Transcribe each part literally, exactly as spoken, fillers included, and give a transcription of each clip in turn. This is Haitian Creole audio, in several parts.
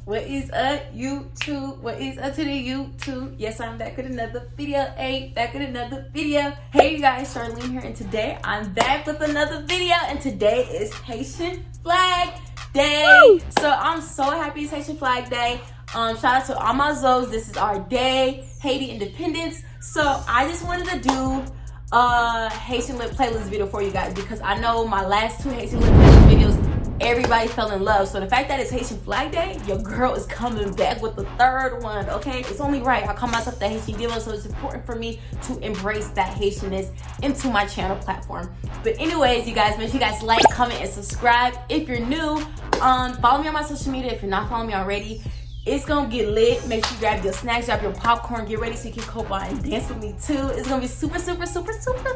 What is up, YouTube? What is up to the YouTube? Yes, I'm back with another video. Hey, back with another video. Hey, you guys, Charlene here, and today I'm back with another video. And today is Haitian Flag Day. So I'm so happy it's Haitian Flag Day. Um, shout out to all my Zoes. This is our day, Haiti independence. So I just wanted to do a Haitian lit playlist video for you guys because I know my last two Haitian lit playlist videos, everybody fell in love. So the fact that it's Haitian Flag Day, your girl is coming back with the third one, okay? It's only right. I call myself the Haitian diva, so it's important for me to embrace that Haitianness into my channel platform. But anyways, you guys, make sure you guys like, comment, and subscribe if you're new. Um, follow me on my social media if you're not following me already. It's gonna get lit. Make sure you grab your snacks, grab your popcorn, get ready so you can come out and dance with me too. It's gonna be super, super, super, super.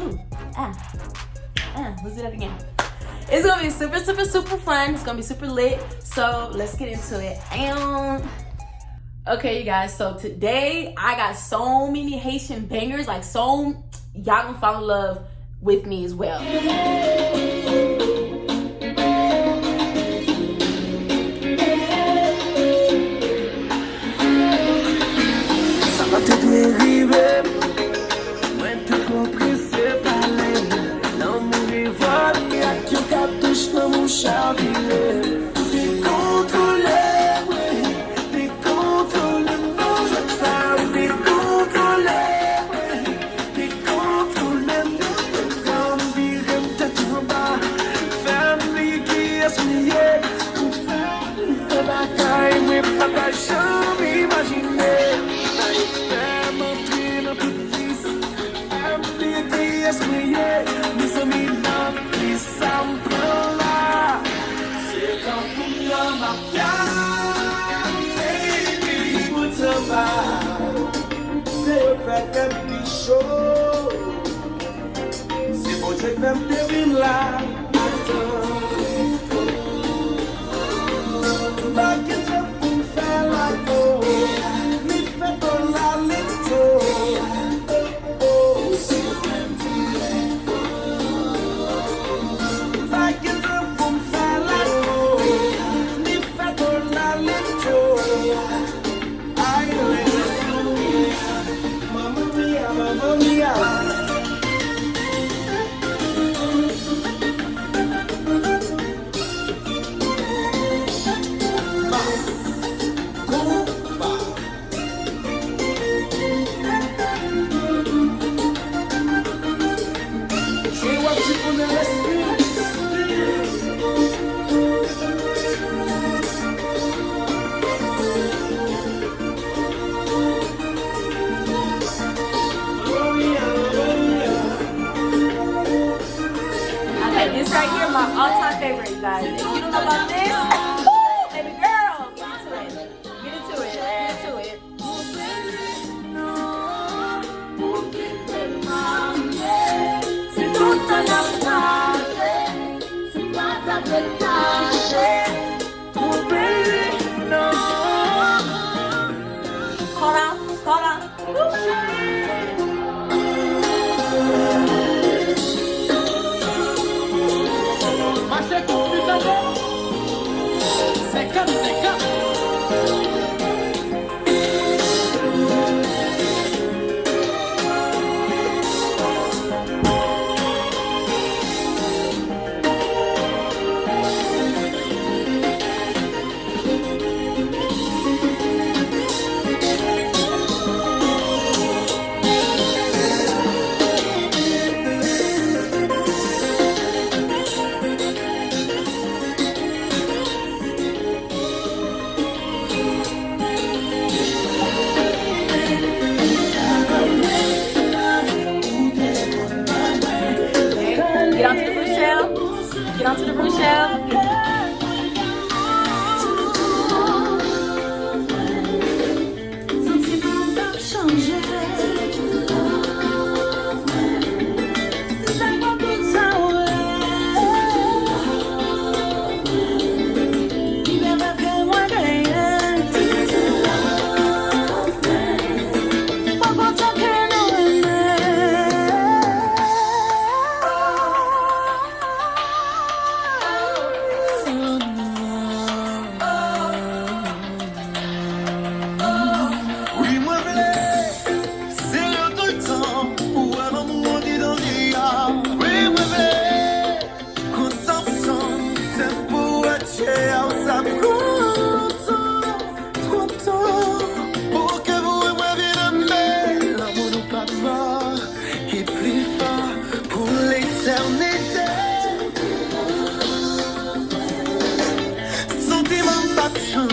Ooh, ooh, ah, ah. Let's do that again. It's gonna be super, super, super fun. It's gonna be super lit. So let's get into it. And okay, you guys. So today I got so many Haitian bangers. Like so, y'all gonna fall in love with me as well. Sa pa te dwe rive m. Mwen te twò prese pale. Lanmou revòlte ak yon katouch nan mouch a vire. Ou te kontwole mwen, te kontwole m nan jwèt sa, ou te kontwole mwen. Te kontwole m, zanmi, vire m tèt ou anba. Fè m bliye kiyès mwen ye. Ou fè m fè bagay mwen pa t janm imajine. Sa yo fè m antre nan tout vis. Fè m bliye kiyès mwen ye. Mezanmi, nan kisa m pran la? Se tankou m nan mafya, baby, bout anba. Se yo k fè tèt pi cho. Se Bondye k fè m te vin la. Atan. M pa gen tan pou m fè lago. Li fè dola lito. Oh, oh. M pa gen tan pou m fè lago. Li fè dola lito. Ay, Mamma mia, mamma mia.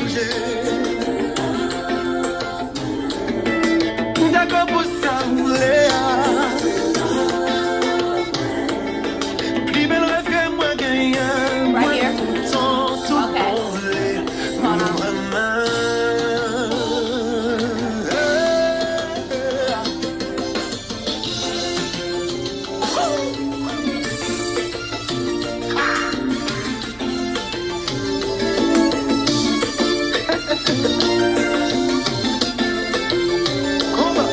M dakò pou sa w vle a. Pi bèl rèv ke mwen genyen, mwen kontan tou. Hold on.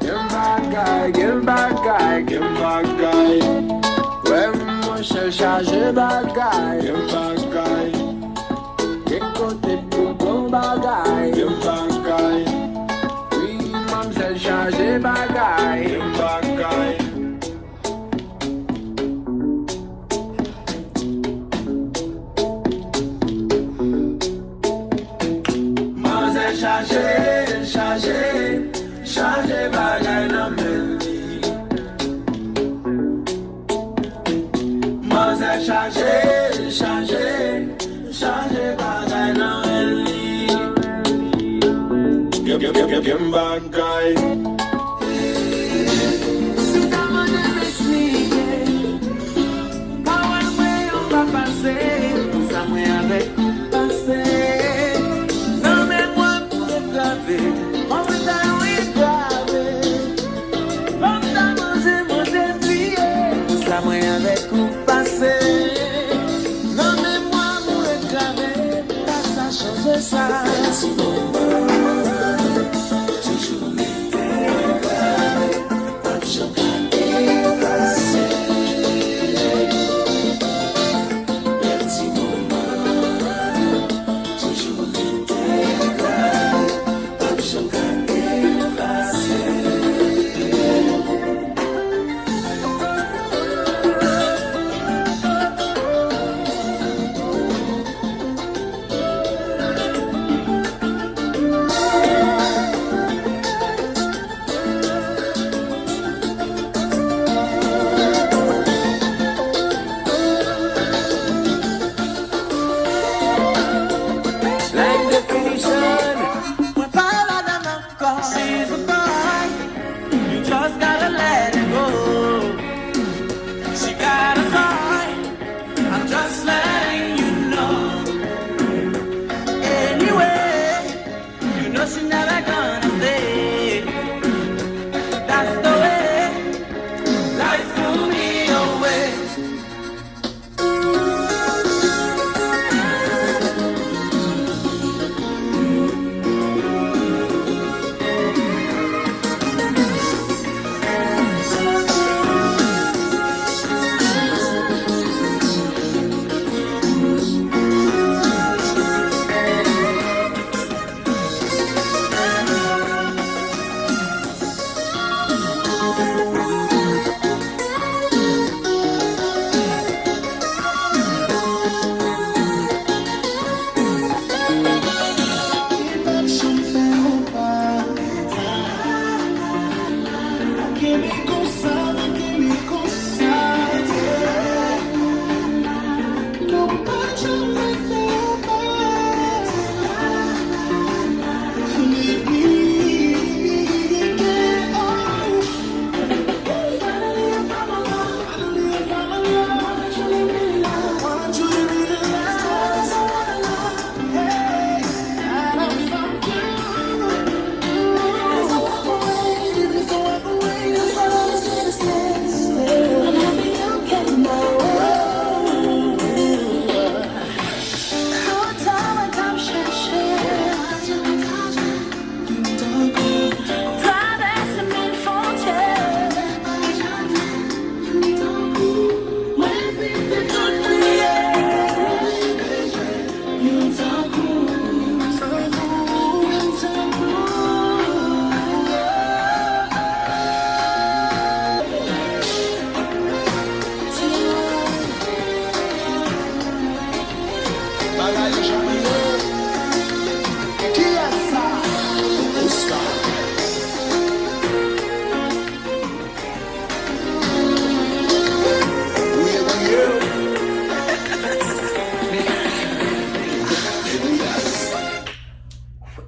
Gen bagay, gen bagay, gen bagay. Wè monchè chaje bagay, gen bagay. Gen kote pou bon bagay, gen bagay. Wi, manmzèl chaje bagay, gen bagay. Manzè chaje, chaje, chaje bagay nan men li. Manzè chaje, chaje, chaje bagay nan men li. Gen, gen, gen, gen, gen bagay. Si sa mande m eksplike, pawòl mwen yo pa pase, sa mwen avèk ou pase. Nan memwa m yo grave, fò m ta yo grave. Fò m ta manje, manje bliye, sa mwen avèk ou pase. Nan memwa m yo grave, pa sa chanje sa.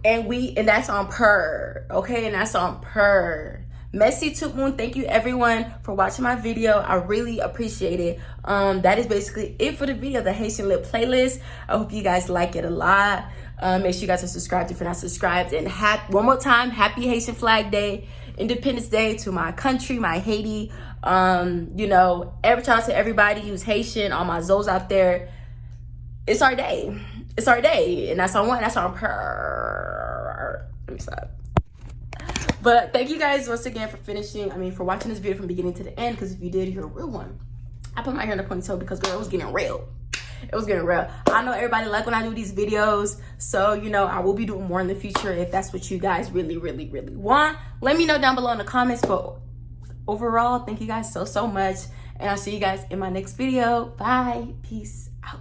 And we and that's on per, okay? And that's on per. Messy Toot Moon, thank you everyone for watching my video. I really appreciate it. Um, that is basically it for the video, the Haitian Lit playlist. I hope you guys like it a lot. Um, make sure you guys are subscribed if you're not subscribed. And hap- one more time, happy Haitian Flag Day, Independence Day to my country, my Haiti. Um, you know, every shout out to everybody who's Haitian, all my Zoes out there. It's our day. It's our day. And that's on one, that's on per. Let me stop. But thank you guys once again for finishing, I mean, for watching this video from beginning to the end, because if you did, you're a real one. I put my hair in a ponytail because, girl, it was getting real. It was getting real. I know everybody like when I do these videos, so, you know, I will be doing more in the future if that's what you guys really, really, really want. Let me know down below in the comments, but overall, thank you guys so, so much, and I'll see you guys in my next video. Bye. Peace out.